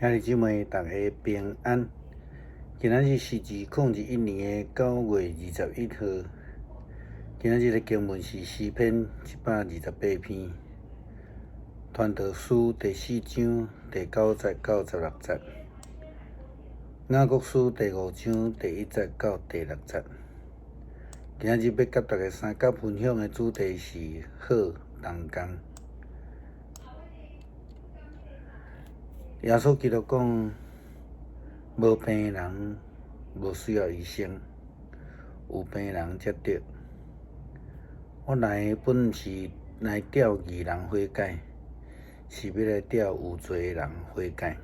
兄弟姊妹，逐家平安。今仔日是2021年9月21號。今仔日的經文是詩篇128篇，傳道書第四章第九節到16節，雅各書第五章第一節到第六節。今仔日欲佮大家相佮分享的主題是好同工。耶穌基督講：無病人無需要醫生，有病人才著。我來本毋是來召義人悔改，是欲來召有罪的人悔改。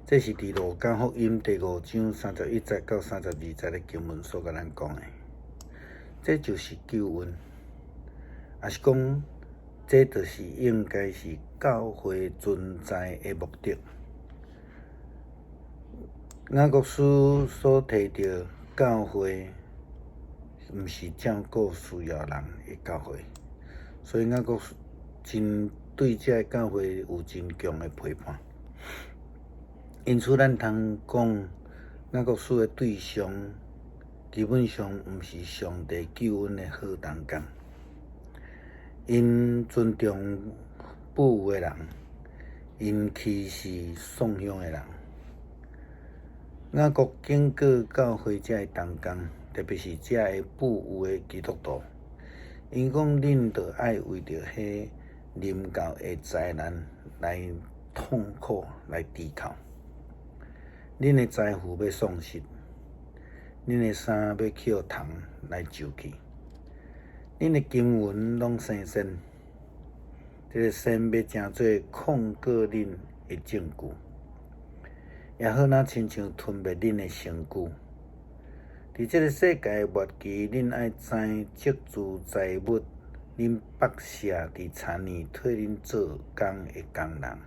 這是佇路加福音第五章31節到32節的經文所共咱講的。這就是救恩，抑是講，這就是應該是教會存在的目的。雅各書所提著教會，毋是照顧需要人的教會，所以雅各書真對這个教會有真強的批判。因此，咱通講雅各書的對象，基本上毋是上帝救恩的好同工。𪜶尊重富有的人，𪜶歧視喪鄉的人。雅各警告教會遮的同工，特別是遮个富有的基督徒，𪜶講恁著愛為著彼臨到的災難來痛苦來低哭。恁的財富欲喪失，恁的衫欲去予蟲來蛀去。恁的金銀攏生鉎，這個鉎欲成做控告恁的證據，也好若親像吞滅恁的身軀。佇這个世界末期，恁愛知積聚財物，恁剝削佇田裡替恁做工的工人，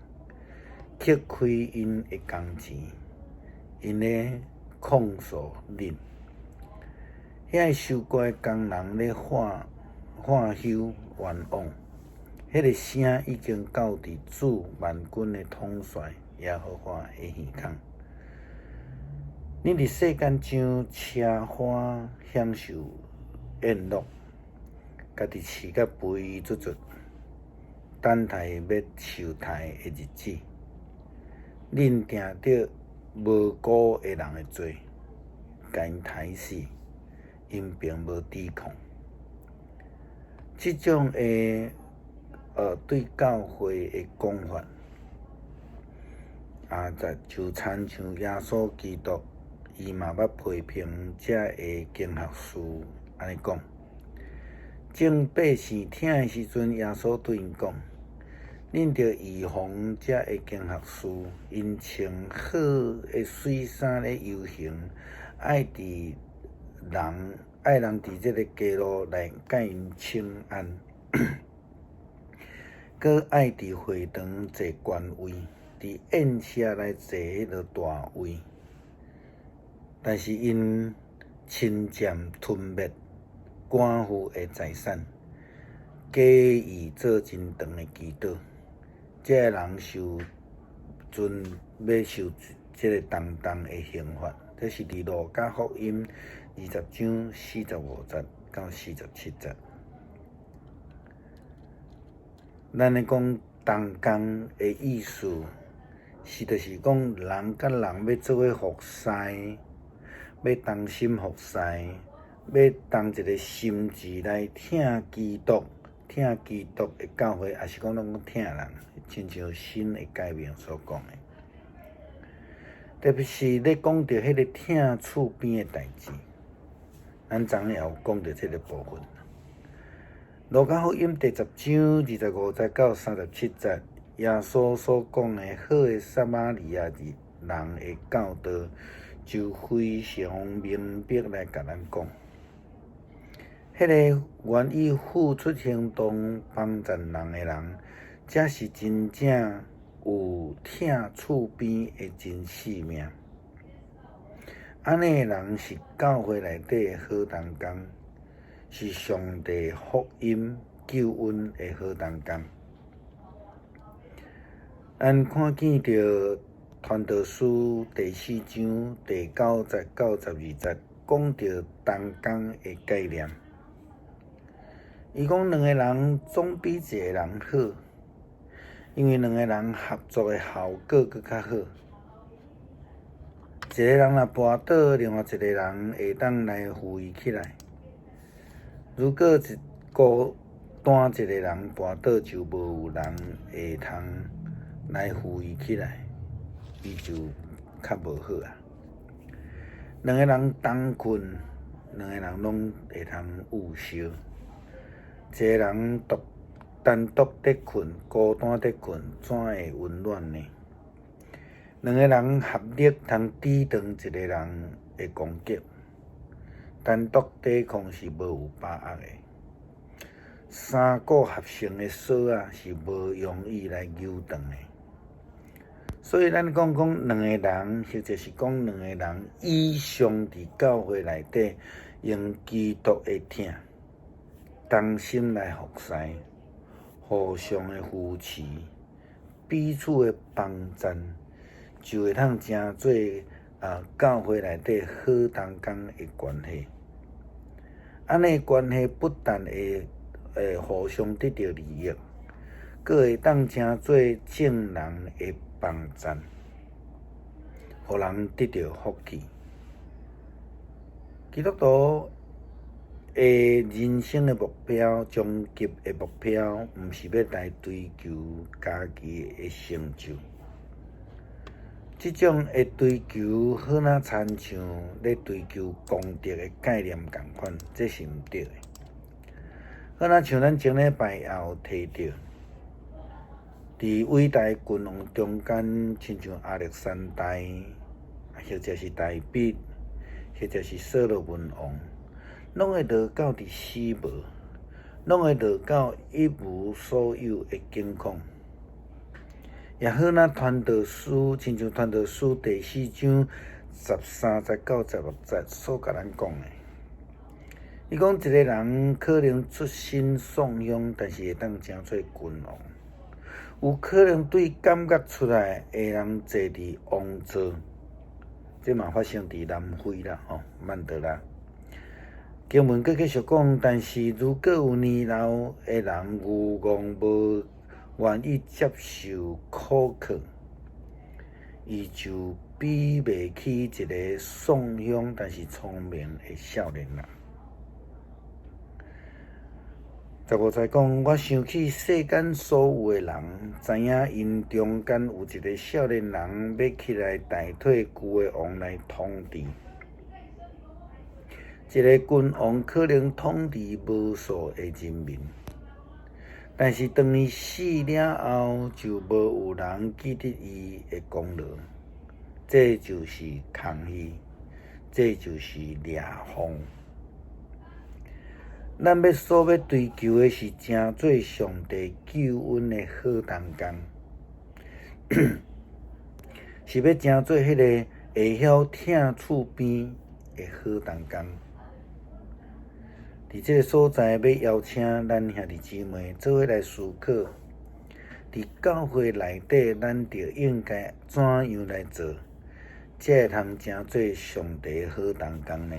克虧𪜶的工錢，𪜶咧控訴恁。遐个收割的工人咧喝喝休冤枉，彼个聲已經到佇主萬軍的統帥耶和華的耳孔。恁佇世間上奢華享受宴樂，家己飼甲肥嘟嘟，等待欲受刣的日子。恁定著無辜的人的罪，共𪜶刣死，𪜶並無抵抗。這種的對教會的講法，啊，就親像耶穌基督，伊嘛捌批評遮个經學士按呢講。眾百姓聽的時陣，耶穌對𪜶講：恁著預防遮个經學士，𪜶穿好的媠衫咧遊行，愛佇人愛人佇這个街路來共𪜶請安，閣愛佇會堂坐懸位，佇宴席來坐彼个大位。但是𪜶侵佔吞滅寡婦的財產，假意做真長的祈禱。這个人受盡欲受這个重重的刑罰。這是佇路加福音20章45節到47節。咱咧講同工的意思，是就是講人佮人欲做伙服侍，欲同心服侍，欲同一个心志來疼基督，疼基督的教會，抑是講攏講疼人，親像新的誡命所講的。特別是咧講著彼个疼厝邊的代誌，咱昨昏也有講著這个部分。路加福音第十章25節到37節，耶穌所講的好的撒瑪利亞人的教導，就非常明白來共咱講，彼个願意付出行動幫助人的人，才是真正有疼厝邊的真使命。按呢的人是教會內底的好同工，是上帝福音救恩的好同工。咱看見著傳道書第四章第九節到十二節，講著同工的概念。伊講兩个人總比一个人好，因為兩个人合作的效果閣較好。一个人若跋倒，另外一个人會當來扶伊起來。如果一孤單一個人跋倒，就無有人會通來扶伊起來，伊就較無好啊。兩个人同睏，兩个人攏會通焐燒。一个人獨單獨佇睏，孤單佇睏，怎會溫暖呢？兩个人合力通抵擋一个人的攻擊，單獨抵抗是無有把握的。三股合成的索仔是無容易來扭斷的。所以咱講講兩個人，或者是講兩個人以上佇教會內底，用基督的疼，同心來服侍，互相的扶持，彼此的幫贊，就會通成做教會內底好同工的關係。按呢關係不但會互相得著利益，閣會當成做眾人的幫贊，予人得著福氣。基督徒的人生的目標，終極的目標，毋是欲來追求家己的成就。這種的追求，好若親像咧追求功德的概念仝款，這是毋對的。好若像咱前禮拜也有提著，佇偉大君王中間，親像亞歷山大，或者是大衛，或者是所羅門王，攏會落到佇死無，攏會落到一無所有的境況。也好若傳道書，親像傳道書第四章十三節到十六節所共咱講的，伊講一個人可能出身喪鄉，但是會當成做君王；有可能對感覺出來會人坐佇王座，這嘛發生佇南非啦，吼，曼德拉。經文閣繼續講，但是如果有年老的人愚戇無願意接受苦課，伊就比袂起一个喪鄉但是聰明的少年人。十五節講，我想起世間所有的人，知影𪜶中間有一个少年人欲起來代替舊的王來統治。一个君王可能統治無數的人民，但是當伊死了後，就無有人記得伊的功勞。這就是空虛，這就是掠風。咱欲所欲追求的是成做上帝救恩的好同工，是欲成做彼个會曉疼厝邊的好同工。佇這个所在，欲邀請咱兄弟姊妹做伙來思考，佇教會內底，咱著應該怎樣來做，才會通成做上帝好同工呢？